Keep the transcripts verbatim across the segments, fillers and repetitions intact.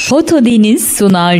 Foto Deniz sunar.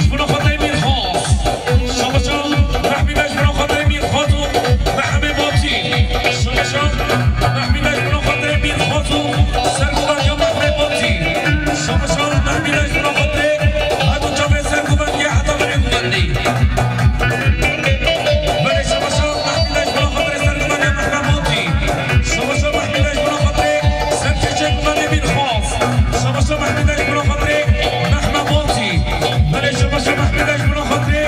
Ji bo xatirê Mîrxas. Şabaşa Mehmîda ji bo xatirê Mîrxas û Mehemê Batî. Şabaşa Mehmîda ji bo xatirê Mîrxas û serguvandiya Mehemê Batî. Şabaşa Mehmîda ji bo xatirê her du çavê serguvandiya heta berê guvendî. Belê, şabaşa Mehmîda ji bo xatirê serguvandiya Mehemê Batî. Şabaşa Mehmîda ji bo xatirê serkêşê guvendê Mîrxas. Şabaşa Mehmîda ji bo xatirê Mehemê Batî. Belê, şabaşa Mehmîda ji bo xatirê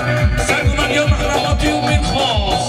serguvandiya Mehemê Batî û Mîrxas.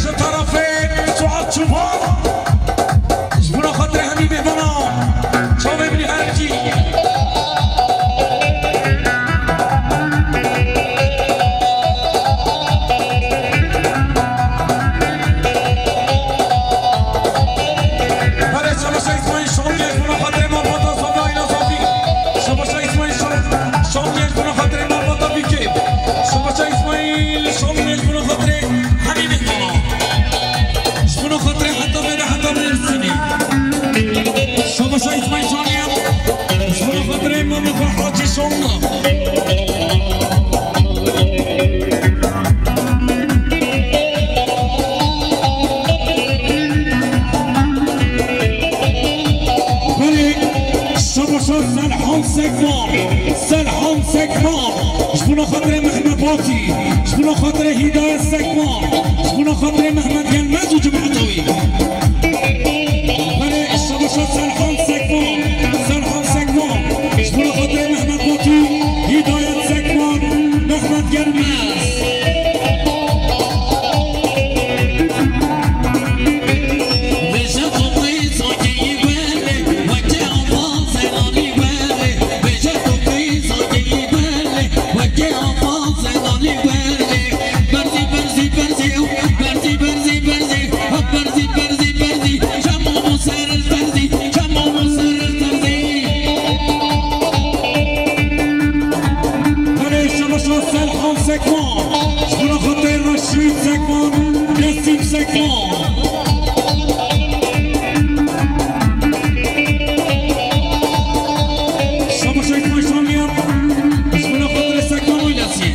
Ji tarafê Suat Çoban. Ji bo xatirê hemî mêvanan. Çavê min ê her kî. Belê, şabaşa Îsmaîl Şongê, ji bo xatirê malbata Zafî, Ayna Zafî. Şabaşa Îsmaîl Şongê, ji bo xatirê malbata Bîkê. Şabaşa Îsmaîl Şongê, ji bo xatirê hemî mêvanan. Ji bo xatirê heta vêde heta Mêrsînê. Şabaşa Îsmaîl Şongê. Ji bo xatirê mamê xwe Hacî Şonga. Belê, şabaşa Selhan Sekman. Selhan Sekman. Ji bo xatirê Mehmet Batî. Ji bo xatirê Hîdayet Sekman. Ji bo xatirê Mehmet Gelmez û cemaeta wî. Belê, şabaşa Selhan Sekman. Selhan Sekman. Ji bo xatirê Mehmet Batî, Hîdayet Sekman, Mehmet Gelmez. Belê, şabaşa Selhan Sekman, ji bo xatirê Reşîd Sekman, Nesîm Sekman. Şabaşa Sekman Şanliyar, ji bo xatirê Sekman Oylasî.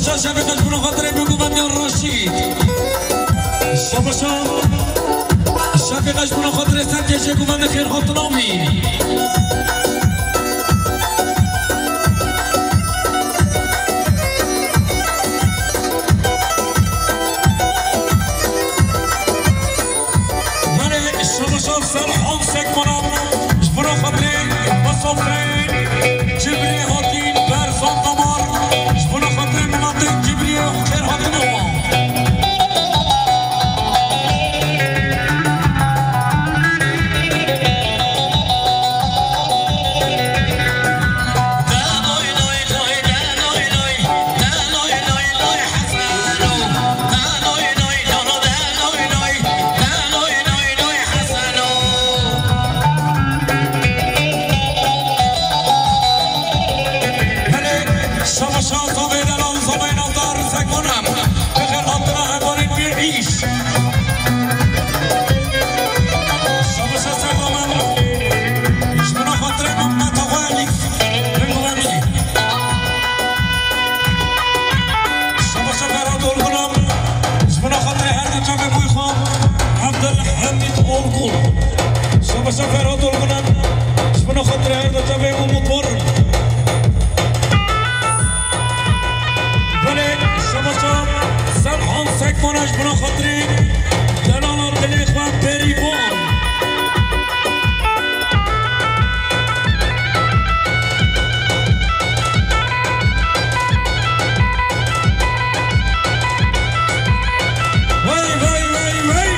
Şa şefê xwe ji bo xatirê bêguvendiya Reşîd. Şabaşa. Şefê xwe ji bo xatirê Serkê jêguvendê xêrhatina wî. Belê, şabaşa Serhan Sekmana, ji bo xatirê Mesafrê Cibrê hatîn Berzan Damar, ji bo xatirê miletê Cibriyê xêr hatine wan. Belê, şabaşa zavê delal, zavê navdar, Sekmana. Bi xêr hatina hevalên wî îş. Şabaşa Sekmana. Ji bo xatirê Mehmet Awa Elîf. Şabaşa Ferhat Olgunan, ji bo xatirê her du çavê xwe, Abdülhamid Olgun. Şabaşa Ferhat Olgunan, ji bo xatirê her du çavê Umut Borum. Belê, şabaşa Serhan Sekmana, ji bo xatirê delala dilê xwe Berîvan. Wey, wey, wey, wey.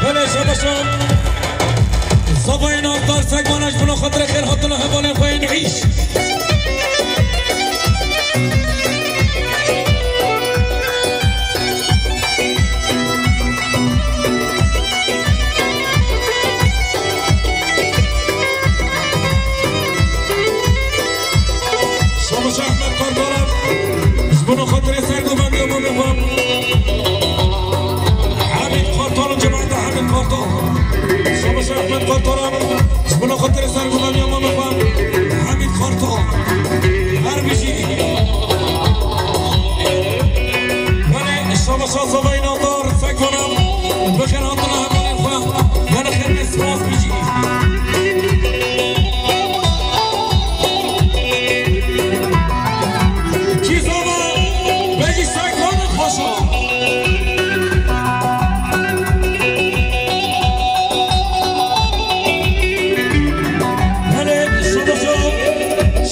Belê, şabaşa. Zavayê navdar Sekmana, ji bo xatirê xêr hatina hevalên xwe yên îş. Şabaşa Ehmed Kartal, ji bo xatirê sergovendiya mamê xwe. Hamid Kartal û cemaeta Hamid Kartal. Şabaşa Ehmed Kartal, ji bo xatirê sergovendiya mamê xwe. Hamid Kartal. Her bijî. Belê, şabaşa zavayê navdar Sekmana. Bi xêr hatina hevalên xwe. Belê, xêr spas bijî. Kî zava bejî Sekmana xweşa. Belê, şabaşa,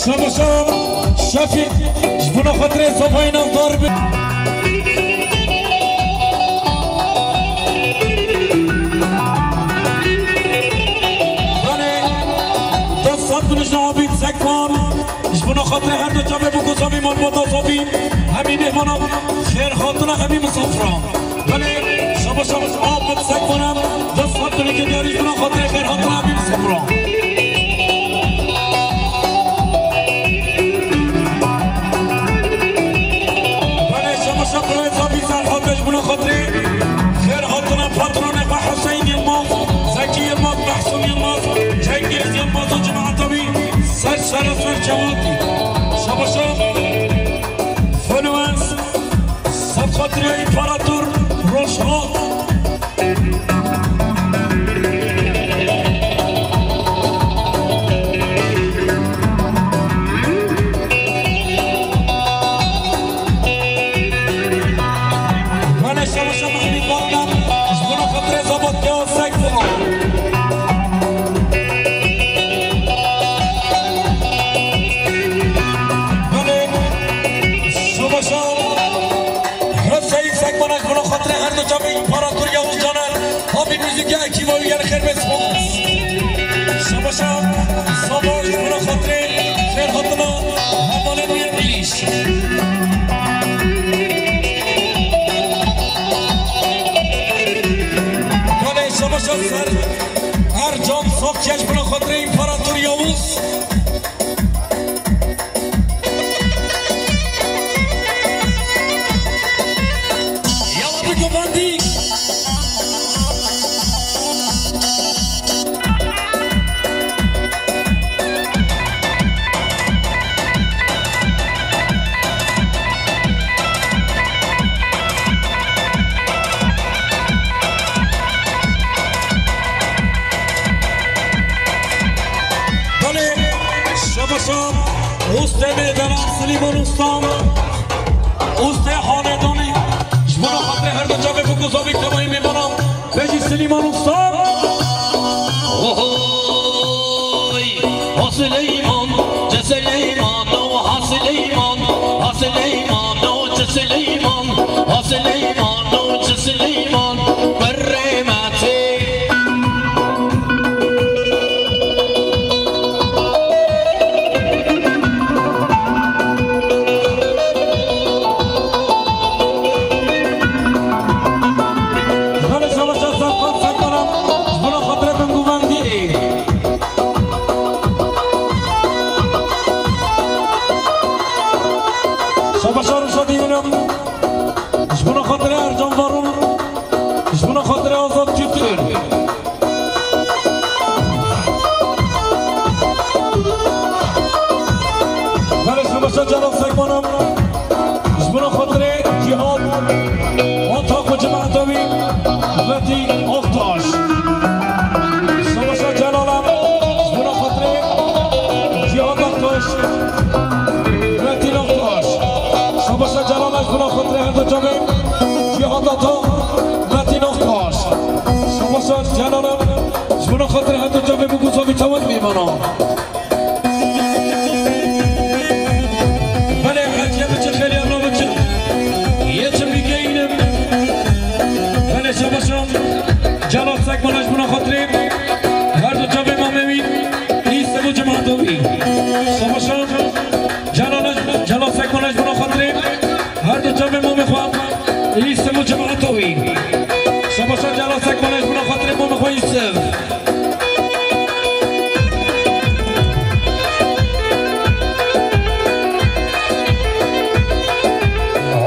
şabaşa, şefî, ji bo xatirê zavayê navdar bi. Belê, dest sağ olun, Abîd Sekman. Ji bo xatirê her du çavê bû ku zavî malbata zavî, hemî mêhmana xêr hatina, hemî misafiran. Belê, şabaş, şabaş, Abîd Sekman, dest sağ olun, diyarî ji bo xatirê xêr hatina, hemî misafiran. Belê, şabaş, şabaş, zavî Serhat, ji bo xatirê xêr hatina patronê xwe Hüseyin Yılmaz, Zeki Yılmaz, Mahsun Yılmaz, Cengiz Yılmaz û cemaeta wî. Ser şer û ser çewatî. Şabaşa. Fenwes. Ser xatirê împarator Rojhat. Belê, şabaşa Mehmet Batman, ji bo xatirê zavatya Sekmana. Belê, şabaşa Hüseyin Sekman, ji bo xatirê her du çavê împarator Yavuz Caner, Abi müzik ya ki var, yani xêr ve spas. Şabaşa, şabaş, ji bo xatirê xêr hatina hevalên wî yên îş. Belê, şabaşa ser Ercan Sokçe, ji bo xatirê împarator Yavuz. Yala Süleyman Usta, Usta Hanedanî, ji bona xatirê her du çavê bûk û zavî tevayî mêvanan, bejî Süleyman Usta. Ohoy! Ha Sileyman, ci Sileyman, o ha Sileyman, ha Sileyman, o ci Sileyman, ha Sileyman, o ci Sileyman, berê me tê. Belê şabaşa Serkan Serkanan, ji bona xatirê bingûvendî. Şabaşa Ruşa Dînim, ji bona xatirê Ercan Varûn, ji bona xatirê Azad Kültür. Belê şabaşa Celal Sekmanan, ji bona xatirê Cîhad, Atak û cemaeta wî, Metî Aktaş. Şabaşa Celalan, ji bona xatirê Cîhad Aktaş, Metî Aktaş. Şabaşa Celalan, ji bona xatirê her du çavê Cîhad Atak, Metî Aktaş. Şabaşa Celalan, ji bona xatirê her du çavê bûk û zavî tevayî mêvanan. Belê, heciye biçe xêliya nabiçe. Yê çi bigeynim. Belê, şabaşa Celal Sekmanan, ji bona xatirê her du çavê mamê wî, Îsem û cemaeta wî. Şabaşa Celal, Celal Sekmanan, ji bona xatirê her du çavê mamê xwe, Îsem û cemaeta wî. Şabaşa Celal Sekmanan, ji bona xatirê mamê xwe Îsem.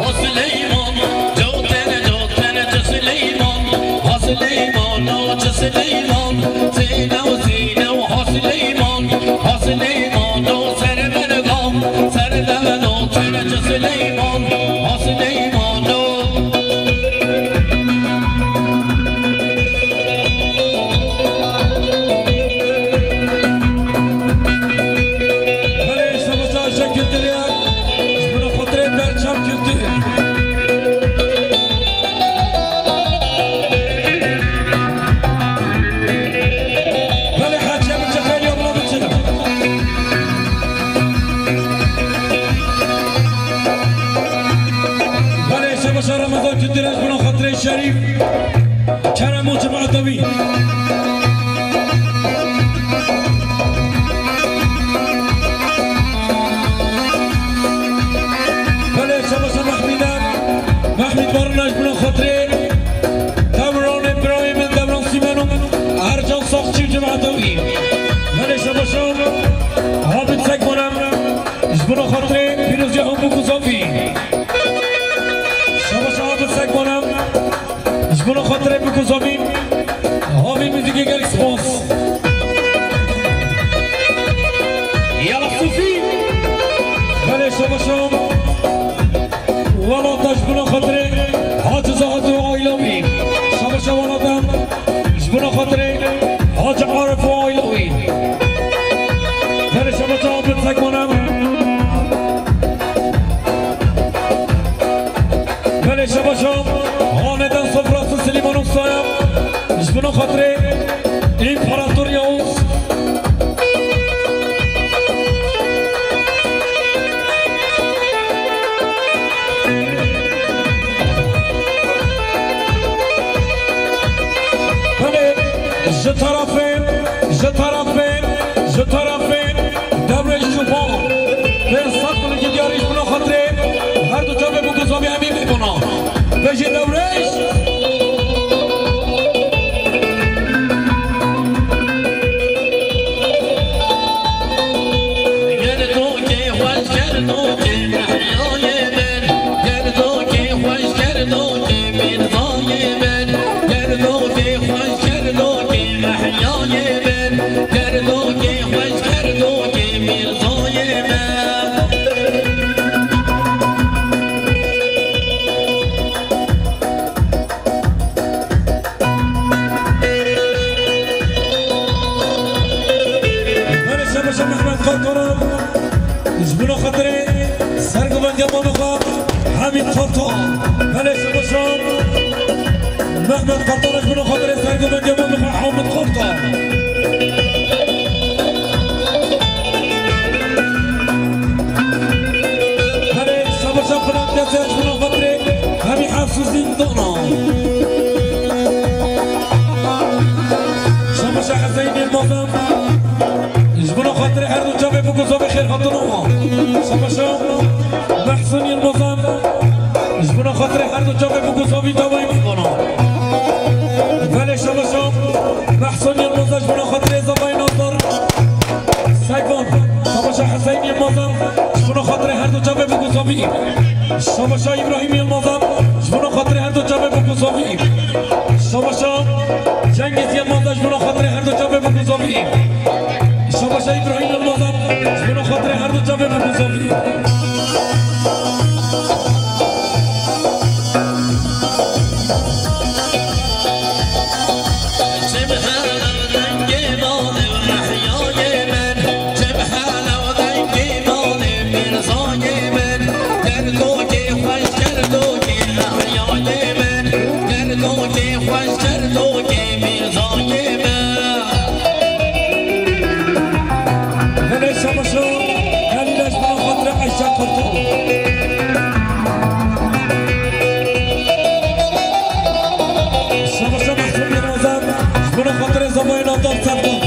Ha Sileyman, cotene, cotene, ci Sileyman, ha Sileyman, o ci Sileyman, sîne û sîne û ha Sileyman, ha Sileyman, o ser berga, ser devdo, tene ci Sileyman, ha Sileyman, o. Belê şabaşa Ayşe Kültür ya, ji bona xatirê Berçem Kültür. Belê heciye biçe xêliya bila biçe. Belê şabaşa Ramazan Kültür, ji bona xatirê Şerîf Kerem û cemaeta wî. Belê şabaşa Mehmîde, Mehmîd Barina, ji bona xatirê Devranê birayê min, Devran Sîmen û Ercan Saxçî û cemaeta wî. Belê şabaşa Habit Sekmanan, ji bona xatirê pîroziya hemû ku zavî. Şabaşa Habit Sekmanan, ji bona xatirê bûk û zavî, havî muzîkê gelek spas. Yala Sufî. Belê şabaşa welata ji bona xatirê Hacı Zahat û aîla wî. Şabaşa welata ji bona xatirê Hacı Arif û aîla wî. Belê şabaşa Abdul Sekmanan. Belê şabaşa Hanedan Sofrası Silêman Ustaya. Ji bona xatirê Împarator Yavuz. Belê, ji tarafê, ji tarafê, ji tarafê Dewrêj Çûpan. Pênc sed milikî diyarî ji bona xatirê her du çavê bûk û zavî hemî mêvana. Bêjî Dewrêj. Gerdokê xweş, gerdokê mehriyayê min. Gerdokê xweş, gerdokê mîrzayê min. Gerdokê xweş, gerdokê mehriyayê min. Hamîd Kartal. Belê, şabaşa Mehmet Kartal, ji bona xatirê sergovendiya me bixwe Hamîd Kartal. Belê, şabaşa Filan Kese, ji bona xatirê Hemî Hafsuzîn Dana. Şabaşa Heseyîn Yilmazan. Ji bona xatirê her du çavê bûk û zavî xêr hatin û. Şabaşa Mehsûn Yilmazan. Ji bona xatirê her du çavê bûk û zavî dawayî min dana. Belê, şabaşa Mehsûn Yilmazan, ji bona xatirê zavayî Nazdar Seyvan. Şabaşa Heseyîn Yilmazan, ji bona xatirê her du çavê bûk û zavî. Şabaşa Îbrahîm Yilmazan, ji bona xatirê her du çavê bûk û zavî. Şabaşa Cengiz Yilmazan, ji bona xatirê her du çavê bûk û zavî. Şabaşa Îbrahîm Yilmazan, ji bona xatirê her du çavê bûk û zavî. Çim hele dengê malê û mehyayê min, çim hele dengê malê Mirzayê min, derdokê xweş derdokê mehyayê min, derdokê xweş derdokê Mirzayê min. Belê, şabaşa Helîl, ji bona xatirê Eyşe Kartal. Şabaşa Mehsûn Yilmazan, ji bona xatirê zavayê Nazdar Seyvan.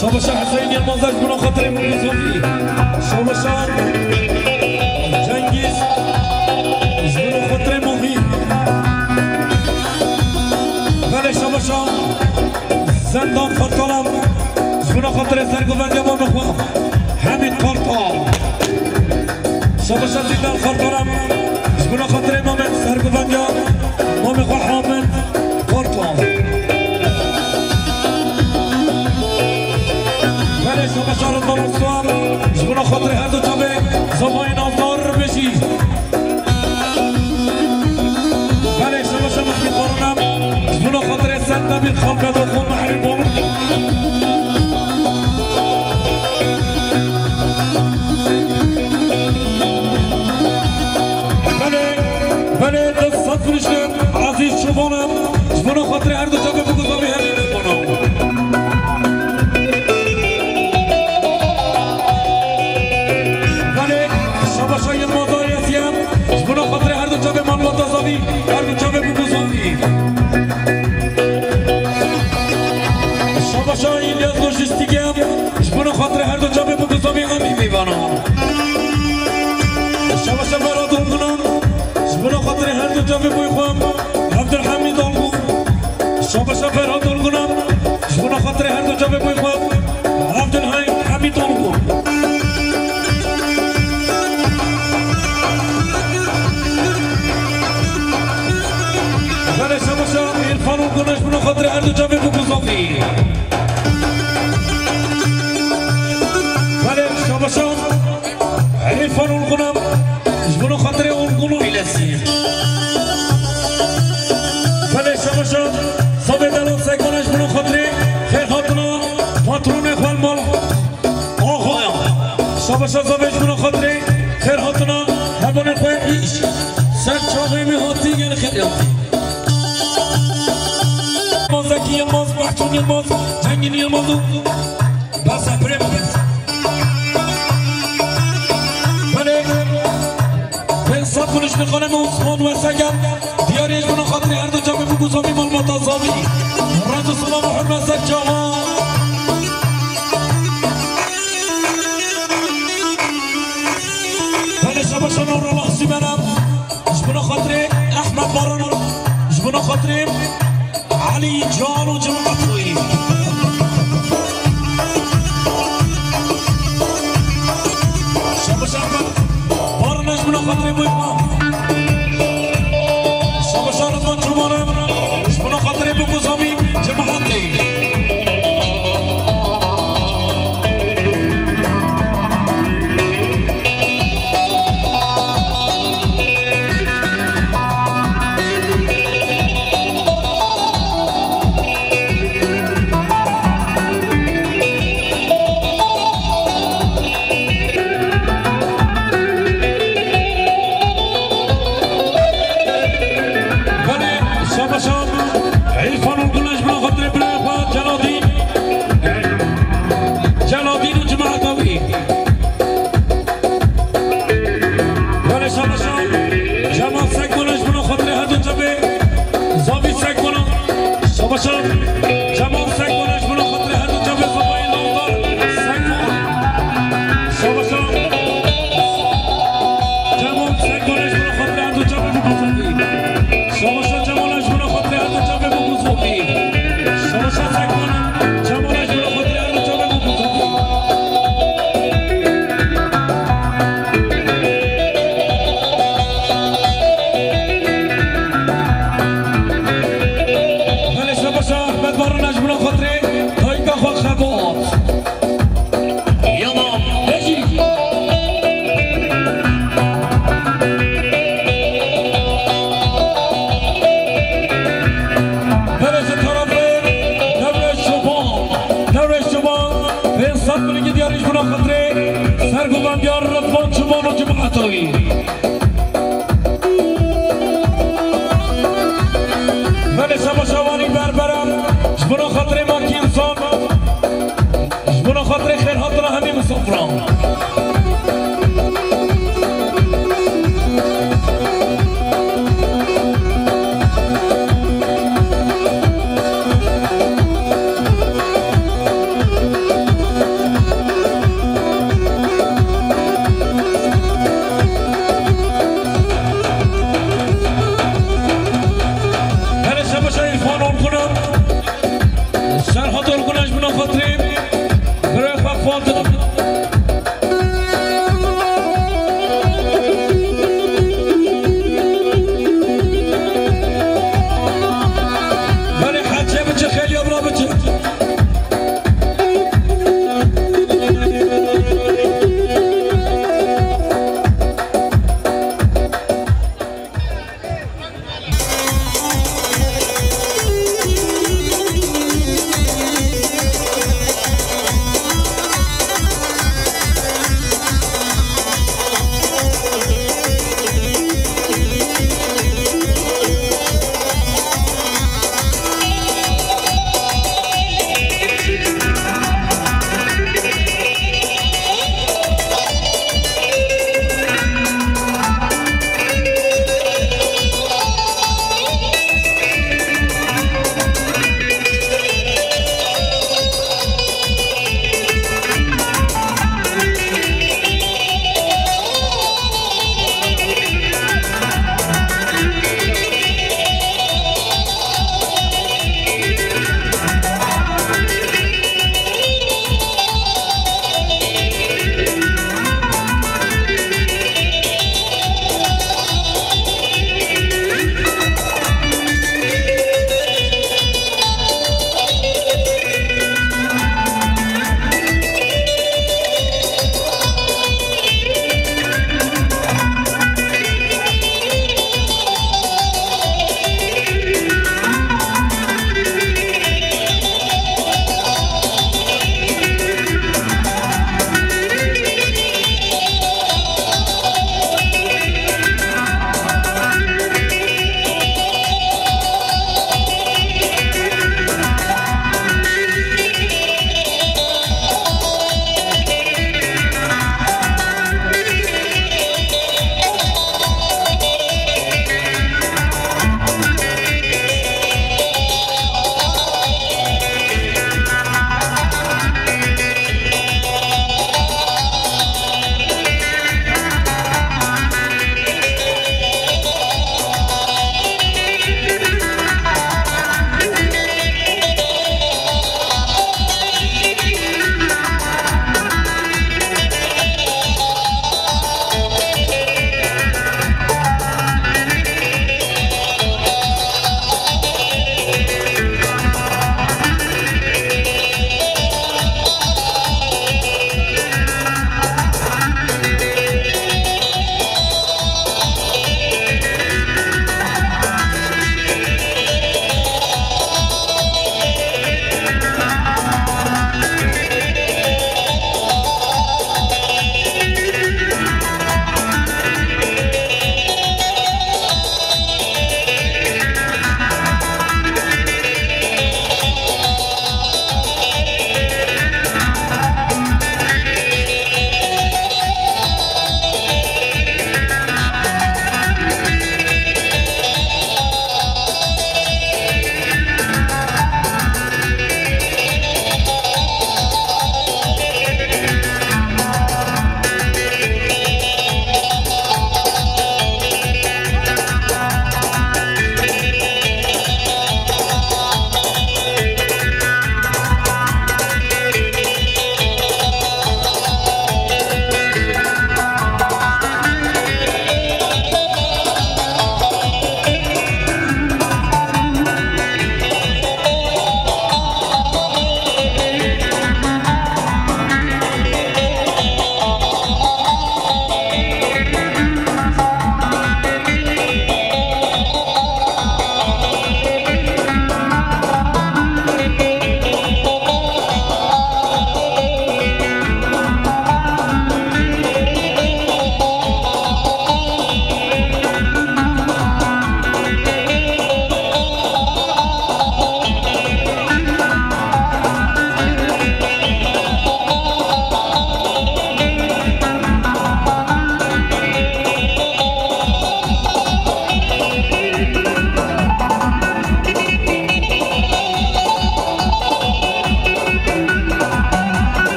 Şabaşa Heseyîn Yilmazan, ji bona xatirê Mûmî Zavî. Şabaşa Cengiz, ji bona xatirê Mûmî. Belê, şabaşa Zendan Kartalan, ji bona xatirê sergovendiya mamê xwe Hemîd Kartal. Şabaşa Zendan Kartalan, ji bona xatirê mamê sergovendiya mamê xwe Hamîd Kartal. Belê, şabaşa Rizvan Osman, ji bona xatirê her du çavê zavayê Nazdar Bijî. Belê, şabaşa Mehmet Baran, ji bona xatirê Sendemîr Xalpet û xwe Mehrîbon. Belê, belê, dest sed firiştin, Ezîz Çoban, ji bona xatirê her du çavê bûk û zavî Hemî Çoban. Belê, şabaşa Yilmaz Aryasî ye, ji bona xatirê her du çavê malbata zavî, her du çavê bûk û zavî. Şabaşa Îlyas Lojîstîk e, ji bona xatirê her du çavê bûk û zavî Hemî Mêvana. Şabaşa Ferhat Olgunan, ji bona xatirê her du çavê boy xwe Evdilhemîd Olgun. Şabaşa Ferhat Olgunan, ji bona xatirê her du çavê boy xwe Evdilhay Hemîd Olgun. Belê, şabaşa Îrfan Olgunan, ji bona xatirê her du çavê bûk û zavî. Belê, şabaşa Elîfan Olgunan, ji bona xatirê Olgun û Îlesî. Belê, şabaşa Zavê Delal Sekana, ji bona xatirê xêrhatina patronê xwe li mal Axaya. Şabaşa Zavê, ji bona xatirê xêrhatina hevalên xwe îş. Ser çavê min hatî, gelî xêr hatî. Zekî Yilmaz, Mehsûn Yilmaz, Cengîn Yilmaz û Bes e, pirê bibin. Belê, pênc sed kuliş nixane me Osman Wesegen. Diyarê ji bona xatirê her du çavê bûk û zavî malbata zavî. Rez û silav û hurmet ser çavan. Belê, şabaşa Nûrullah Sîmene. Ji bona xatirê Ehmed Baran. Ji bona xatirê Elî Can û cemaet wî. Şabaş Ehmed Baran, ji bona xatirê boy xwe. Şabaş Rizvan Çoban, ji bona xatirê bûk û zavî cemaetê. Belê, şema şevanî berberam, ji bona xatirê makî însan, ji bona xatirê xêrhatina hemî misafiran.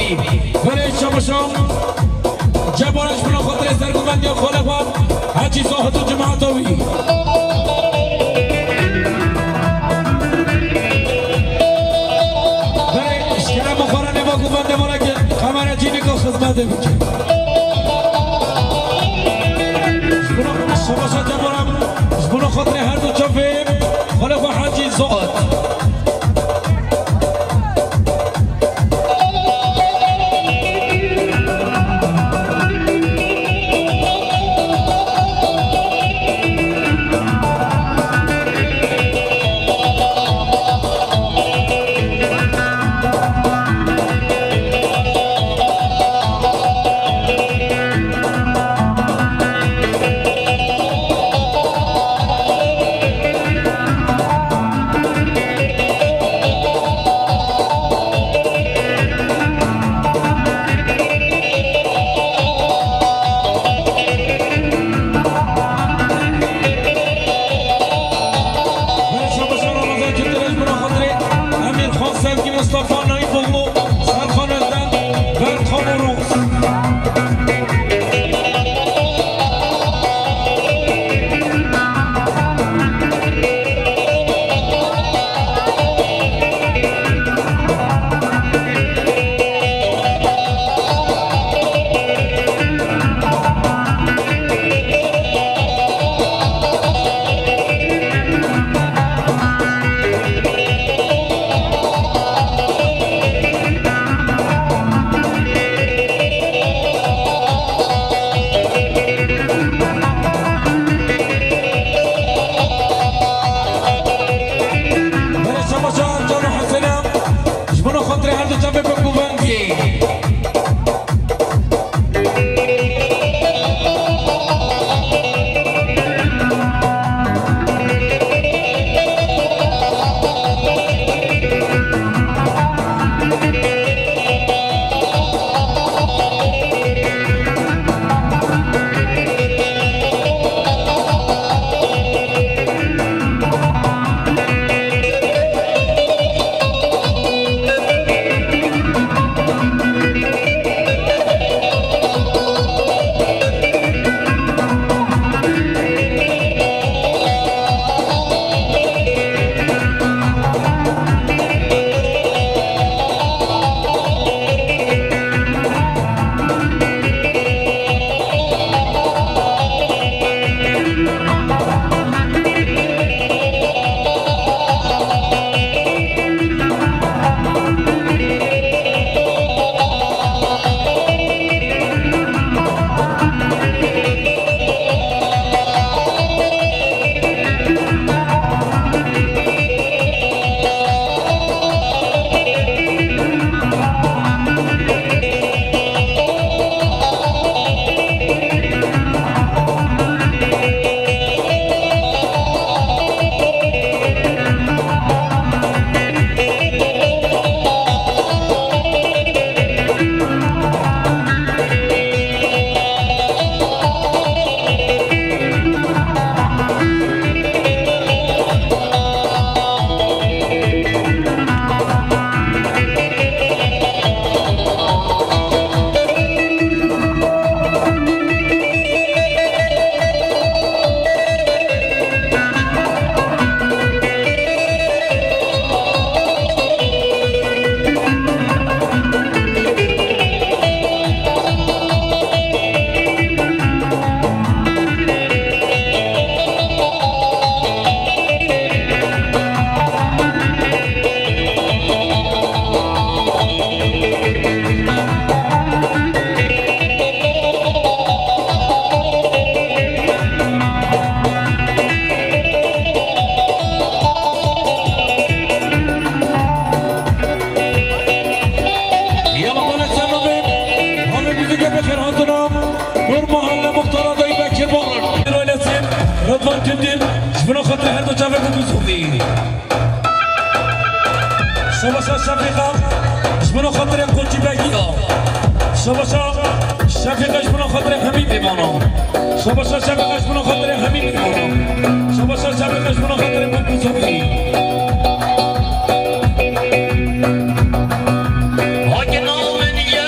Berê şabaşa cebara ji mina xatirê serguvendiya xalê xwe Hecî Zahid û cemaeta wî. Berê ji kerema xwe re nêva guvendê me re ki qemere cînika xizmetê bike. Ji mina şabaşa cebara ji mina xatirê her du çavê xalê xwe Hecî Zahid. Mustafa Naîfoğlu, Serkan Özden, Berkan Uruz. Berê şabaşa Can û Hesena, ji bo xatirê her du çavê bi guvendiyê. Yala bana sen abi, abi bizi gebe kerhatına, Nur Mahalle Muhtar Adayı Bekir Bağlar. Ailesi, Rıdvan Tündür, ji bo xatirê her du çavê bi bizûvî. Şabaşa Şefîqa, ji bo xatirê Koçî Begî ya. Şabaşa Şefîqa, ji bo xatirê Hemî Bêmana. Şabaşa Şefîqa, ji bo xatirê Hemî Bêmana. Şabaşa Şefîqa, ji bo xatirê Mutlu Sofî. Hake navê min ye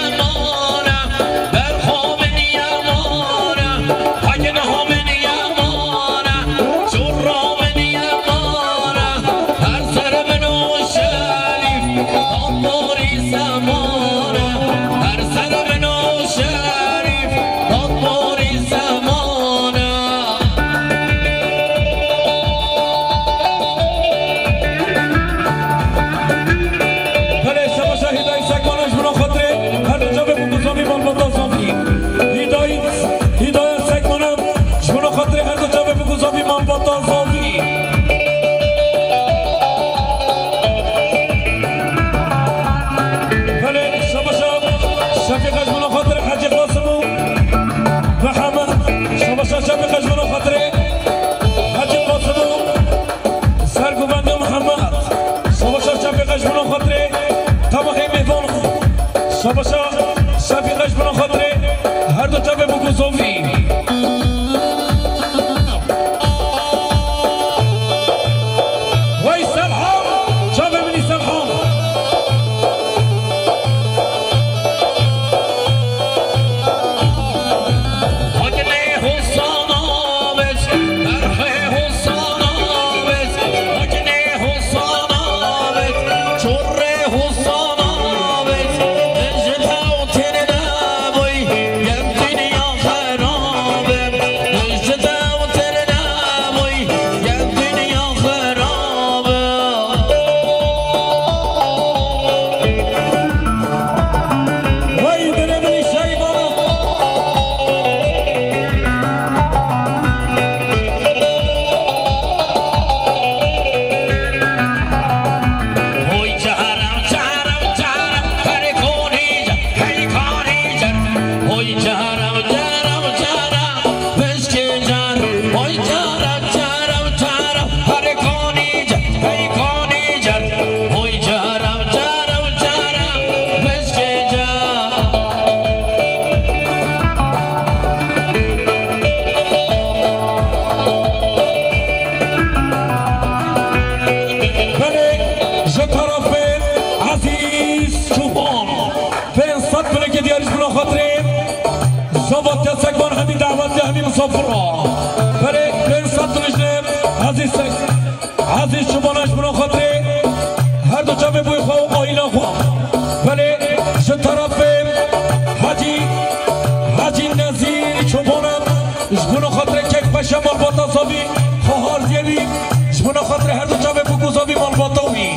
Şabaşa Şefîqe ji bona xatirê her du çavê bûk û zovî. Wey Selhan, çavê min î Selhan. Belê, ji tarafê Ezîz Çoban. Pênc sed bilekê diyar ji bona xatirê. Zava te sekvan hemî dawet te hemî misafir a. Belê, pênc sed bilij ne Ezîz sek. Ezîz Çoban ji bona xatirê her du çavê boy xwe û aîla xwe. Belê ji terefê Hecî, Hecî Nezîr Çoban ji bona xatirê kek beşe malbata zavî xwe harziyê wî ji bona xatirê her du çavê bûk û zavî malbata wî.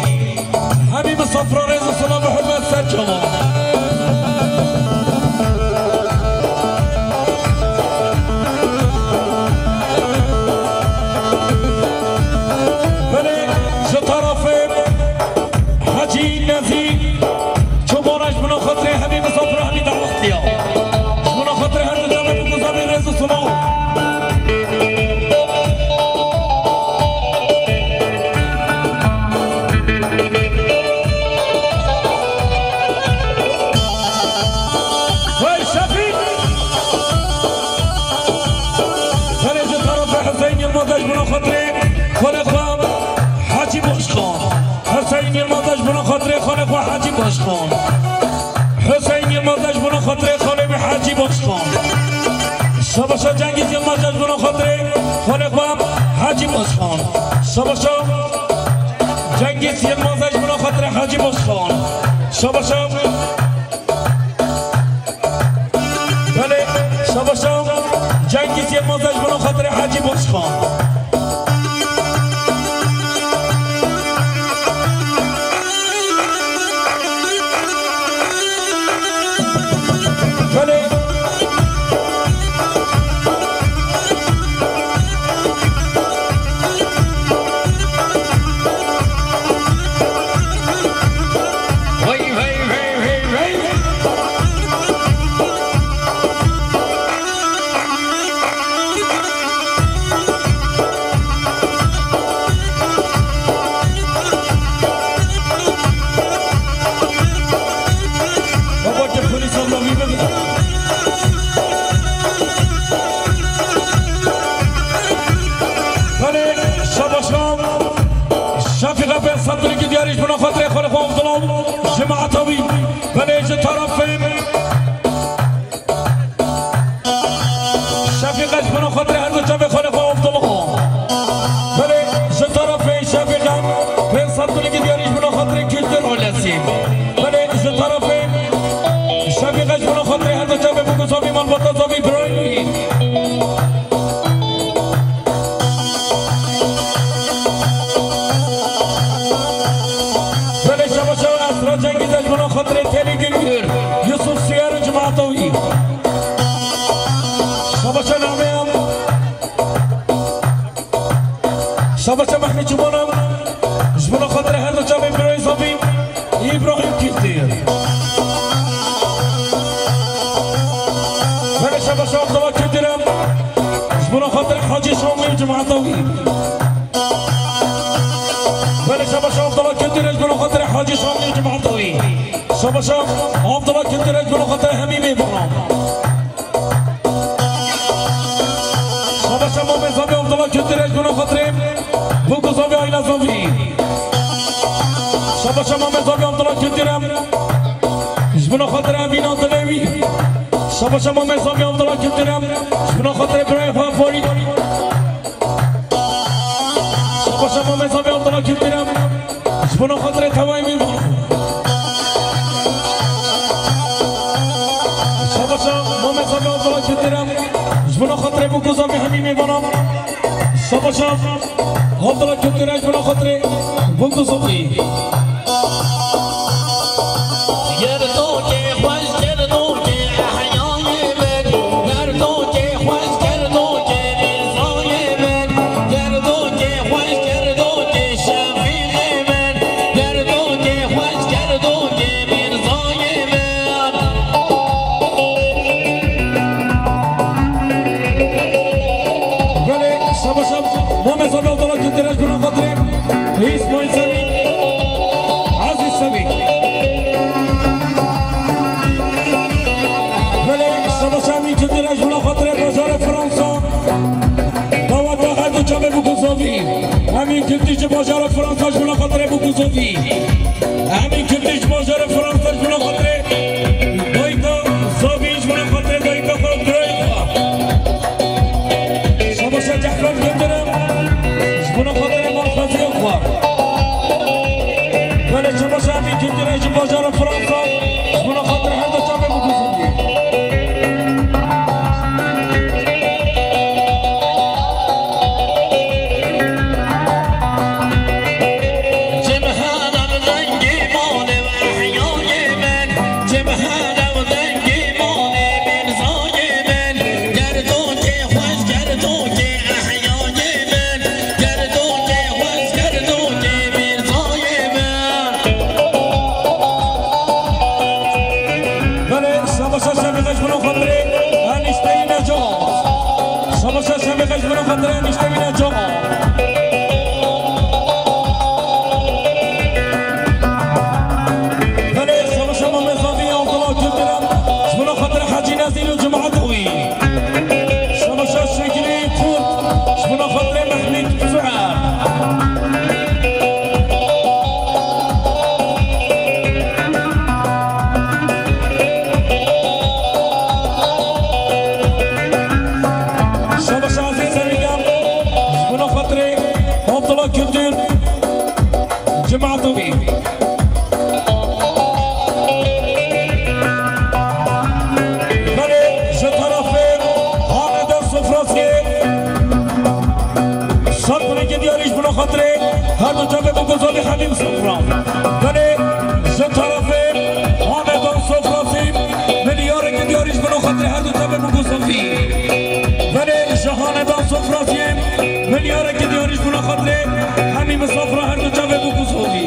Hemî misafira rêz û silav û hurmet ser çavan. Belê ji tarafê Hecî Nezî Çobana ji bona xatirê hemî misafira hemî dawetiya. Ji bona xatirê her du çavê bûk û zavî rêz û silav. Wey Şefîq! Belê ji tarafê Huseyîn Yilmaz ji bona xatirê xalê xwe Hecî Başkan. Huseyîn Yilmaz ji bona xatirê xalê xwe Hecî Başkan. Huseyîn Yilmaz ji bona xatirê xalê wî Hecî Başkan. Şabaşa Cengiz Yilmaz ji bona xatirê xalê xwe Hecî Başkan. Şabaşa Cengiz Yilmaz ji bona xatirê Hecî Başkan. Şabaşa. Belê, şabaşa Cengiz Yilmaz ji bona xatirê Hecî Başkan. Belê. Baba, tu polis anlamı mı? Belê, şabaşa Şefîqe pênc sed bilekê diyar ji bona xatirê xalê xwe Abdullah Cemaetawi. Belê ji tarafê Şefîqe ji bona xatirê her du çavê xalê xwe Abdullah. Belê ji tarafê Şefîqe pênc sed bilekê diyar ji bona xatirê Kültür Ailesi. Belê ji tarafê Şefîqe ji bona xatirê her du çavê bûk û zavî malbata zavî Îbrahîm. Belê şabaşa Esra Cengiz ji bona xatirê Telî Güngör, Yusuf Suyar û cemaeta wî. Şabaşa Nameyan. Şabaşa Mehmet Çumanan. Ji bona xatirê her du çavên birayê zavî Îbrahîm Kîltî. Belê şabaşa Abdullah Kîltî re. Ji bona xatirê Hacî Şamlî û cemaeta wî. Belê şabaşa Abdullah Kîltî re ji bona xatirê Hacî Şamlî û cemaeta wî. Şabaşa Abdullah Kültüre ji bo xatirê hemî mêvanan. Şabaşa Mamê Zavî Abdullah Kültüre ji bo xatirê Bûk û Zavî, aîla Zavî. Şabaşa Mamê Zavî Abdullah Kültüre ji bo xatirê Emîna dilê wî. Şabaşa Mamê Zavî Abdullah Kültüre ji bo xatirê birayê xwe Farîd. Şabaşa Mamê Zavî Abdullah Kültüre ji bo xatirê tevayê mêvan. Şabaşa Mamê Zavî Abdullah Kültüre ji bo xatirê Bûk û Zavî hemî mêvanan. Şabaşa Abdullah Kültüre ji bo xatirê Bûk û Zavî. Gerdokê xweş, gerdokê ehyayê min, gerdokê xweş, gerdokê Mîrzayê min, gerdokê xweş, gerdokê Şefîqê min, gerdokê xweş, gerdokê Mîrzayê min. Belê, şabaşa Mamê Zavî Abdullah Kültüre ji bo xatirê Îsmaîl Semî, Ezîz Semî. Belê, şabaşa Emîn Kültüre ji bo xatirê bajarê Fransa. Daweta her du çavê Bûk û Zavî. Emîn Kültür ji bajarê Fransa ji bo xatirê Bûk û Zavî. Emîn Kültür ji bajarê Fransa ji bo xatirê dayika Zavî, ji bo xatirê dayika xwe, birayê xwe. Şabaşa Cehfer Kültüre ji bo xatirê malxweziya xwe. Belê, şabaşa Emîn Kültüre ji bajarê Fransa ji bo xatirê her du çavê Bûk û Zavî. Cem hana bi dengê malê û ehyayê min, cem hana bi dengê malê Mîrzayê min, gerdokê xweş, gerdokê ehyayê min, gerdokê xweş, gerdokê Mîrzayê min. Belê, şabaşa Şefîqê ji bo xatirê Enîşteyî Necat. Şabaşa Şefîqê ji bo xatirê Enîşteyî Necat. Belê, şabaşa Mamê Zavî Abdullah Kültüre ji bo xatirê Hecî Nezîr û cemaeta wî. Şabaşa Şikrî Kurt ji bo xatirê Mehmîd Suer. Şabaşa Ezîz Serîkan ji bo xatirê Abdullah Kültür, cemaeta wî. Belê, ji tarafê hanedan Sofrasiyê, sed binekê diyarî ji bo xatirê her du çavê Bûk û Zavî Hemîm Sofra. Belê, ji tarafê hanedan Sofrasî, milyarekê diyarî ji bo xatirê her du çavê Bûk û Zavî. Belê, ji hanedan Sofrasiyê, milyarekê diyarî ji bo xatirê Hemîm Sofra her du çavê Bûk û Zavî.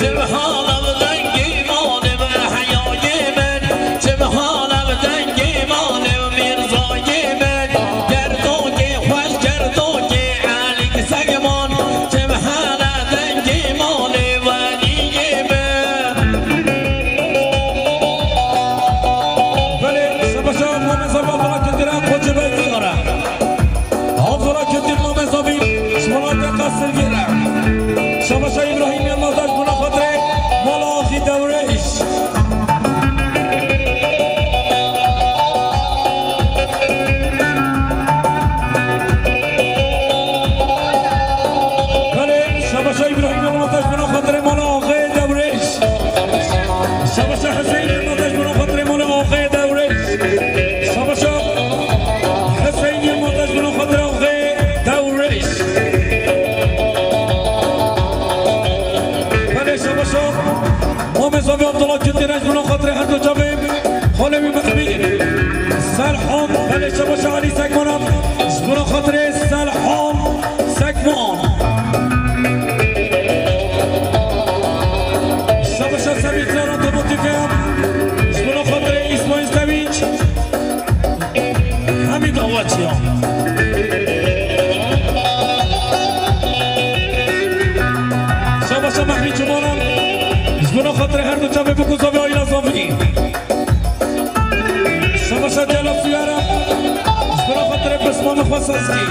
Cem hana bi dengê malê û ehyayê min, cem hana bi dengê malê û Mîrzayê min, gerdokê xweş, gerdokê Elî Segman, cem hana dengê malê weliyê min. Belê, şabaşa Mamê Zavî Abdullah Kültüre Koçê Bey Diyara. Abdullah Kültür Mamê Zavî ji welatê Qesilgêre. Şabaşa Îbrahîm Yilmaz ji bo xatirê mala axî Dewrêş. Belê, şabaşa Îbrahîm Yilmaz ji bo xatirê mala axê Dewrêş. Şabaşa Hüseyin Yilmaz ji bo xatirê mala axê Dewrêş. Şabaşa Hüseyin Yilmaz ji bo xatirê axê Dewrêş. Belê, şabaşa Mamê Zavî Abdullah Kültüre ji bo xatirê her du çavê xalê wî Mehmî Serhan. Belê, şabaşa Elî Segmana ji bo xatirê Serhan Sekman. Şabaşa Semî Zara Tomatîfe. Şabaşa Mehrî Çumanan, ji bona xatirê her du çavê biku zavê Ayla Zavî. Şabaşa Celal Suyara, ji bona xatirê pismamê xwe sazkî.